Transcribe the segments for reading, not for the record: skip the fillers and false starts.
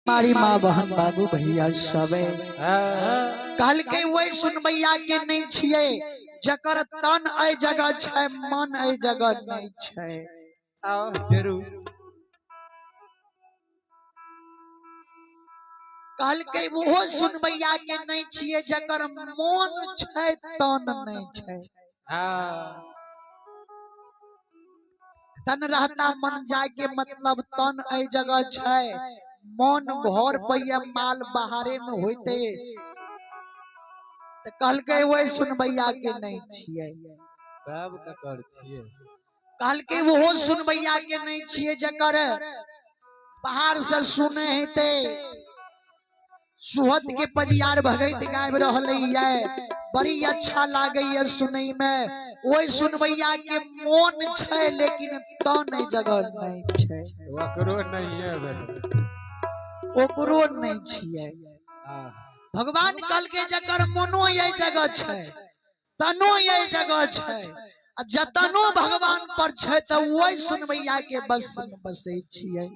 हमारी माँ बहन बाबू भैया सबे कहलकै वही सुनबैया के नहीं छियै जकर तन एहि जगह छै मन एहि जगह नहीं छै। आओ जरूर। कहलकै ओहो सुनबैया के नहीं छियै जकर मोन छै तन नहीं छै। हाँ। तन रहता मन जाय के मतलब तन एहि जगह छै मन घर पे माल बाहरे में होते। तो कहलकै वही सुनबैया के नहीं छियै। सब ककर छियै। कहलकै ओहो सुनबैया के नहीं छियै जकर बाहर से सुने हेते सुहत के पजियार भगैत गाबि रहल ये बड़ी अच्छा लागे ये सुनै में। ओहि सुनबैया के मोन छै लेकिन तन एहि जगह नहीं छै। ओकरो नहीं है बेटा। ओकरो नहीं छियै। हाँ। भगवान कहलकै जकर मोनो एहि जगह छै तनो एहि जगह छै आ जतनो भगवान पर छै तऽ वही सुनबैया के बस में बसै छियै।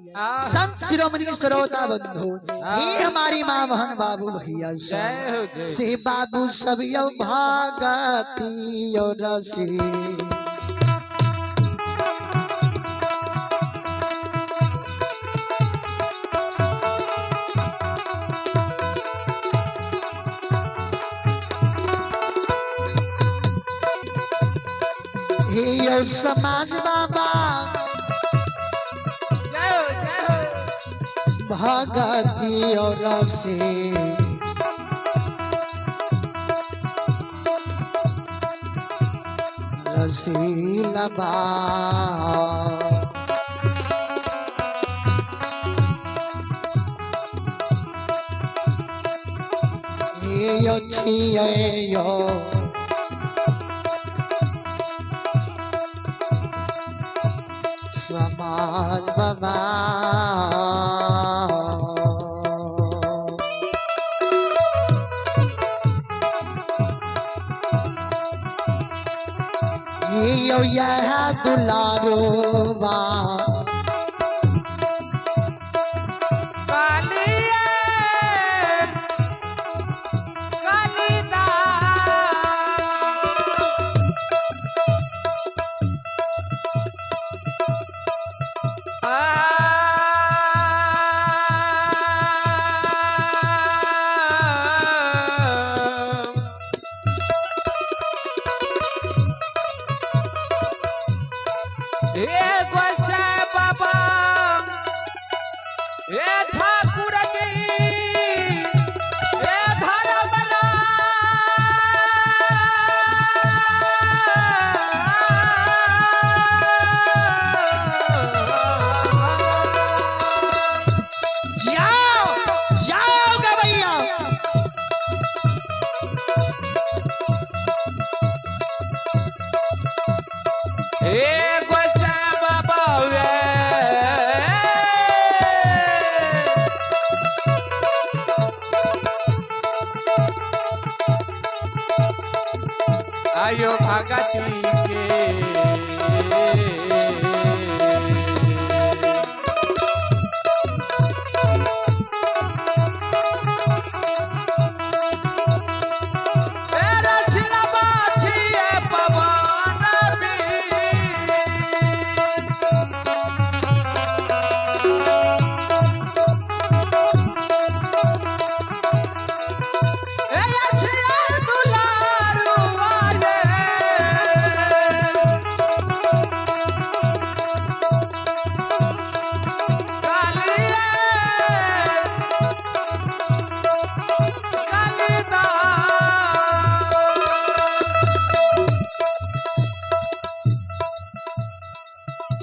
संत शिरोमणि श्रोता बंधु हे हमारी माँ बहन बाबू भैया सब जय हो, जय। से बाबू सब यो भागती यो रसी हे यो समाज बाबा जय हो, जय हो। भगती और रसी रसीला बा। हे यो छियै यो समाज बाबा। यो यह दुलारो बा। आयो भगती के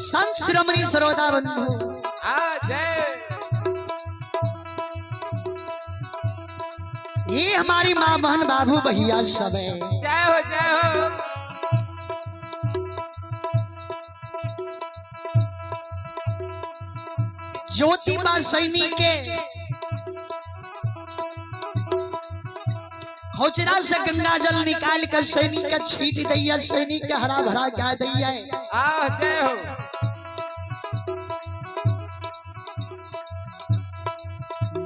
संत शिरोमणि श्रोता बंधु ये हमारी माँ बहन बाबू भैया सब है। जय हो, जय हो। ज्योतिबा सैनी के खोचरा से गंगा जल निकाल कर सैनी के छीट दैया, सैनी के हरा भरा गा दैया। आ जय हो।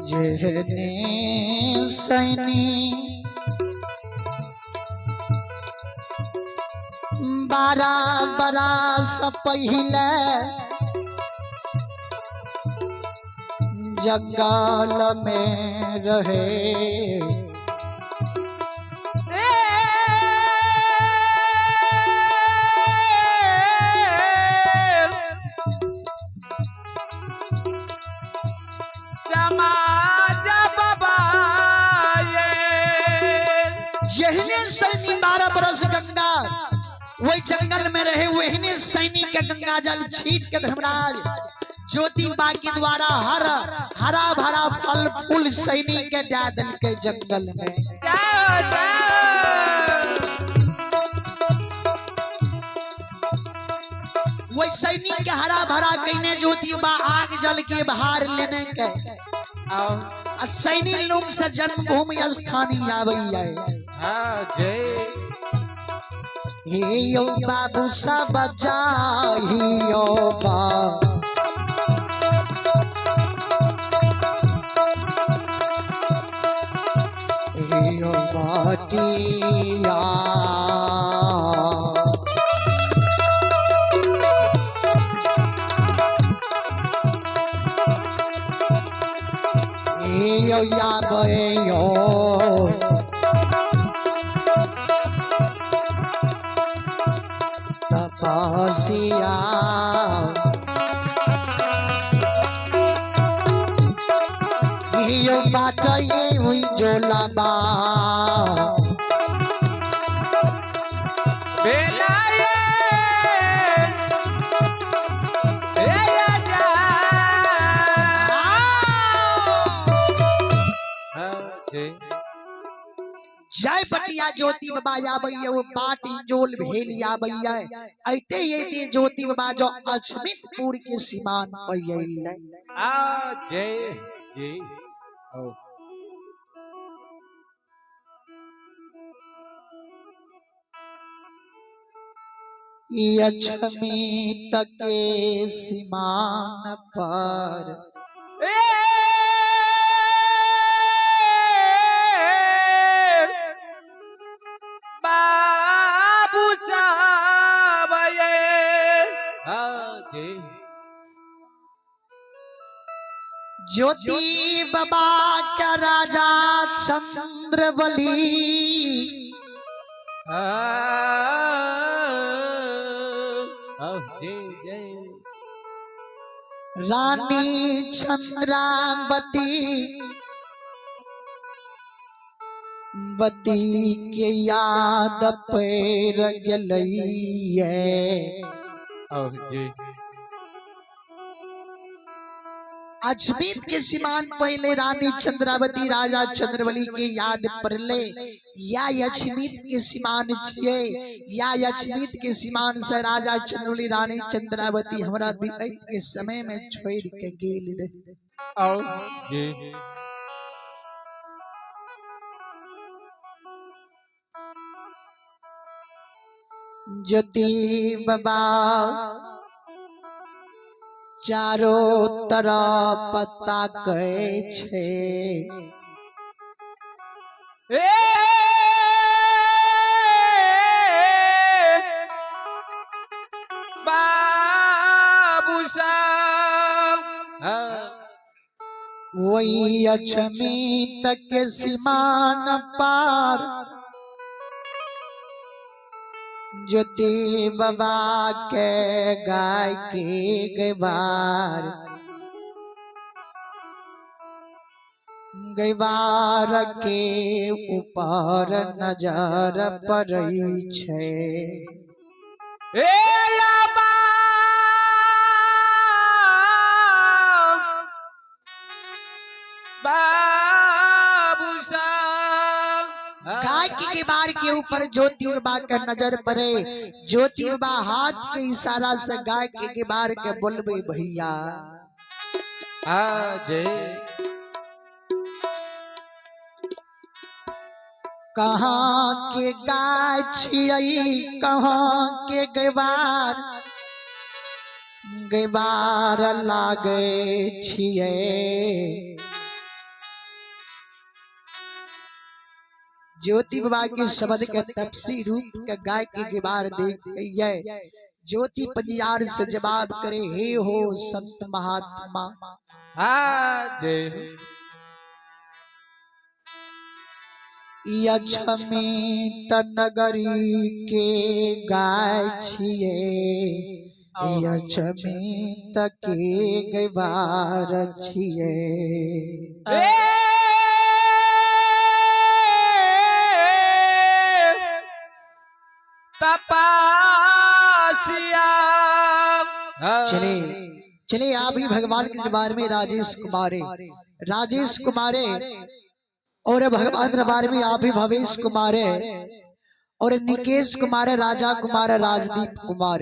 जेहने सैनी 12 बरस पहिले जंगल में रहे। समाज बाबा जेहने सैनी 12 बरस गंगा वही जंगल में रहे, वहने सैनी के गंगा जल छीट के धर्मराज ज्योति बा के द्वारा हर हरा भरा फल फूल सैनी के दे दिल के जंगल में। वही सैनी के हरा भरा कहने ज्योति बा आग जल के बाहर लेने के आ सैनी लोग से जन्मभूमि स्थानी आवैया। हे यो बाबू सब चाहियो बा हे यो बाटिया हे यो याबे यो तपसिया यो बाट ये हुई जोलाबा जय बटिया ज्योति बाबा आबैया वो बाट जोल भेल आबैया। ऐते ऐते ज्योति बाबा जो अछमितपुर के सीमान पर अइलै। आ जय जय हो। अछमित के सीमान पर बाबू साहब ज्योति बाबा का राजा चंद्रबली रानी चंद्रावती बती के याद पैर गेलैये। अजमीत के सीमान पहले रानी चंद्रावती राजा चंद्रबली के याद पड़ले। या अजमीत के सीमान छिए या अजमीत के सीमान से राजा चंद्रबली रानी चंद्रावती हमरा विपत के समय में छोड़ के गेल रहे। ज्योति बाबा चारों तरफ ताकै छे। बाबू साहब वही अछमीत के सीमान पार ज्योति बाबा के गाय के गैबार गैबार के ऊपर नजर पड़ै छे। बाबू साहब गाय के किबार के ऊपर ज्योति बाबा का नजर पड़े। ज्योति बाबा हाथ के इशारा से गाय के किबार के बोलबे भैया कहाँ के गाय छियै कहाँ के गैबार गैबार लागे छियै। ज्योति बाबा के शब्द के तपसी रूप के गाय के गिबार देख ये ज्योति पंजियार से जवाब करे, हे हो संत महात्मा। हाँ जय हो। यछमी नगरी के गाय छिए, यछमी के गवार छिए। तपासिया। चले चले आप ही भगवान के दरबार में राजेश कुमारे, राजेश कुमारे और भगवान दरबार में आप ही भवेश कुमारे और निकेश कुमार, राजा कुमार, राजदीप कुमार,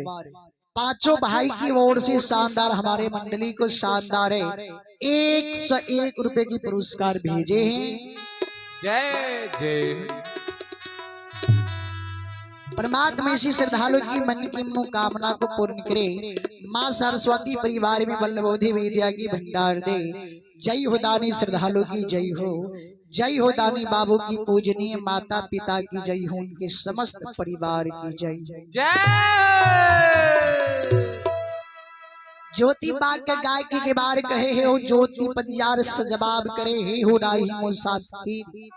पांचों भाई की ओर से शानदार हमारे मंडली को शानदार 101 रुपए की पुरस्कार भेजे हैं। जय जय। परमात्मा इसी श्रद्धालु की मन की मनोकामना को पूर्ण करे। माँ सरस्वती परिवार में वल्लभोधि विद्या की भंडार दे। जय हो दानी श्रद्धालु की जय हो, जय हो दानी बाबू की पूजनीय माता पिता की जय हो, उनके समस्त परिवार की जय जय। ज्योति बाग के गाय के बार कहे हे हो ज्योति पंजार से जवाब करे, हे हो राही मुसाफिर।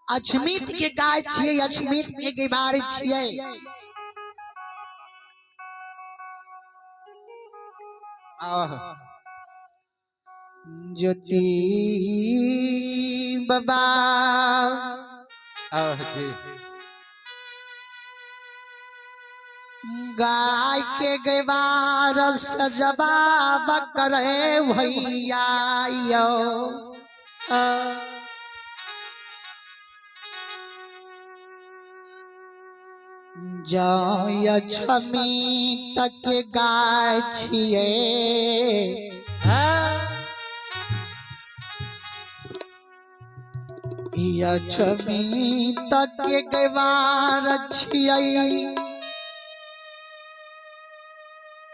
अछमित के गाय छिए, अछमित के गिबार छिए। ज्योति बाबा गाय के गवार सजवाब करे भैया यो। जय छमी तक गाय छिए, लक्ष्मी तक गवार छिए।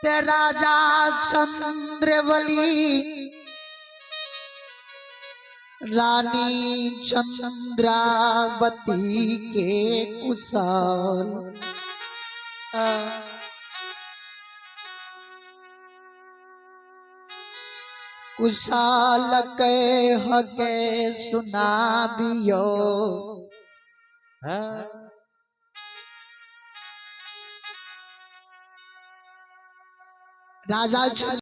ते राजा चंद्रवली रानी चंद्रावती के कुशल। कुशाल कह के सुनाबियो। राजा